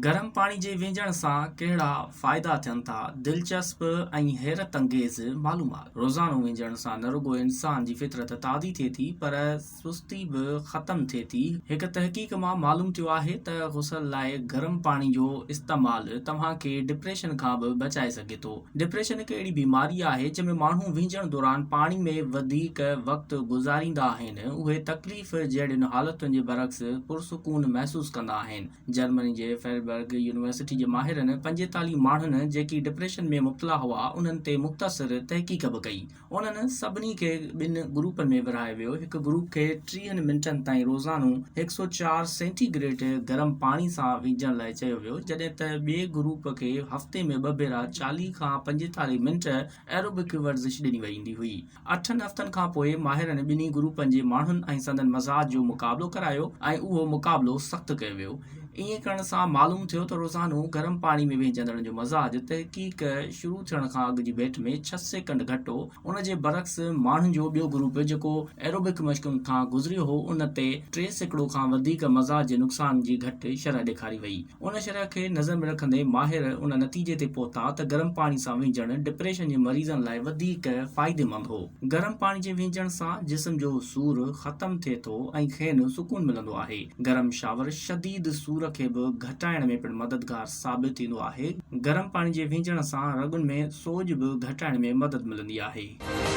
گرم پاڻي جي وهنجڻ سان ڪهڙا فائدا ٿين ٿا؟ دلچسپ ۽ حيرت انگيز معلومات. روزانو وهنجڻ سان نه رڳو انسان جي فطرت تازي ٿئي ٿي پر سستي به ختم ٿئي ٿي. هڪ تحقيق مان معلوم ٿيو آهي ته غسل لاء گرم پاڻي جو استعمال توهان کي ڊپريشن کان به بچائي سگهي ٿو. ڊپريشن هڪ اهڙي بيماري آهي جنهن ۾ ماڻهو وهنجڻ دوران پاڻي ۾ وڌيڪ وقت گذاريندا آهن اهي تڪليف جهڙين حالتن جي برعڪس پرسڪون محسوس ڪندا آهن. جرمني جي فريبرگ يونيورسٽي جي ماهرن 45 ماڻهن جيڪي ڊپريشن ۾ مبتلا هئا انهن تي مختصر تحقيق به ڪئي. انهن سڀني کي ٻن گروپن ۾ ورهايو ويو، هڪ گروپ کي 30 منٽن تائين روزانو 104 سينٽي گريڊ گرم پاڻي سان وهنجڻ لاء چيو ويو جڏهن ته ٻئي گروپ کي هفتي ۾ ٻه ڀيرا 40 کان 45 منٽ ايروبڪ ورزش ڏني ويندي هئي. اٺن هفتن کان پوء ماهرن ٻنهي گروپن جي ماڻهن ۽ سندن مزاج جو مقابلو ڪرايو ۽ اهو مقابلو سخت ڪيو ويو. ائين ڪرڻ سان معلوم ٿيو ته روزانو گرم پاڻي ۾ وهنجندڙن جو مزاج تحقيق شروع ٿيڻ کان اڳ جي ڀيٽ ۾ 6 سيڪنڊ گهٽ هو. ان جي برعڪس ماڻهن جو ٻيو گروپ جيڪو ايروبڪ مشقن کان گذريو هو ان تي 3% کان وڌيڪ مزاج جي نقصان جي گهٽ شرح ڏيکاري وئي. ان شرح کي نظر ۾ رکندي ماهر ان نتيجي تي پهتا ته گرم پاڻي سان وهنجڻ ڊپريشن جي مريضن لاء وڌيڪ فائديمند هو. گرم پاڻي جي وهنجڻ سان جسم جو سور ختم ٿئي ٿو ۽ کين سڪون ملندو آهي. گرم شاور شديد سور کي به گهٽائڻ ۾ پڻ مددگار ثابت ٿيندو آهي. گرم پاڻي جي وهنجڻ سان رڳن ۾ سوڄ به گهٽائڻ ۾ مدد ملندي آهي.